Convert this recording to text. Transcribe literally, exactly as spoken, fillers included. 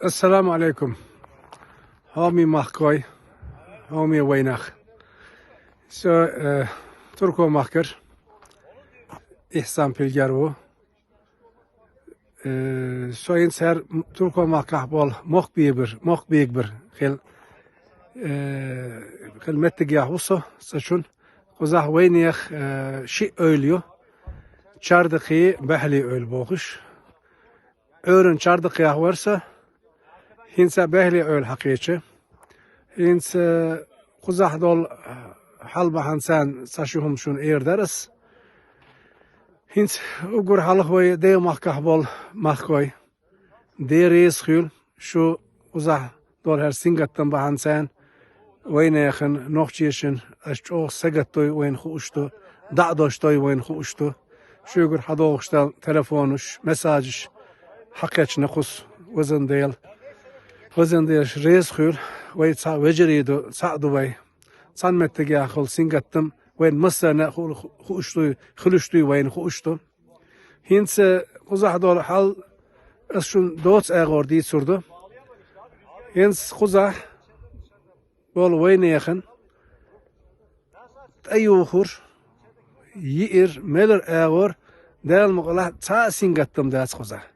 Ассаламу Ӏалайкум. Хьоме махкой, хьоме вайнах. Со, э, Турко махкара Ихсан Пилгер ву. Э, со хӀинца хӀара Турко махкахь болу мохк бегабар, мохк бегабар хила, э, хила меттигехь ву со, цӀа чун. Кхузахь вайнех, э, шиъ ойла ю. Чардакхий, Баьхьлий ойла бохуш. Ӏуьйранна Чардакхехь вара со. ХӀинца Баьхьлий ойла хьакхечи. ХӀинца кхузахь долу хьал бахьана царна цхьа ши хӀума шуна эр дара ас. ХӀинца уггар хьалха вай Даймахкахь болу махкой. Дела реза хуьлда шу кхузахь долу хӀара сингаттам бахьана царна. Вайнехан, нохчешан, аш чӀогӀа сагатдой вайна хууш ду, дӀа а дошдой вайна хууш ду. Шуьгара хьадогӀуш дала телефонаш, мессажаш хьакхечна кхуза, везан Дела. Везан Дела аш реза хуьлда, вай цхьа вежарий ду, цхьаъ ду вай. Цхьана меттигехь хуьлу сингаттам вайна массарна а ху-, хууш дуй, хуьлуш дуй вайна хууш ду. ХӀинца кхузахь долу хьал ас шуна доцу агӀор дийцур ду. ХӀинца кхузахь болу вайнехан тӀеюхур, йиир, мелар агӀор, Дала мукъалахь, цхьа а сингаттам дац кхузахь.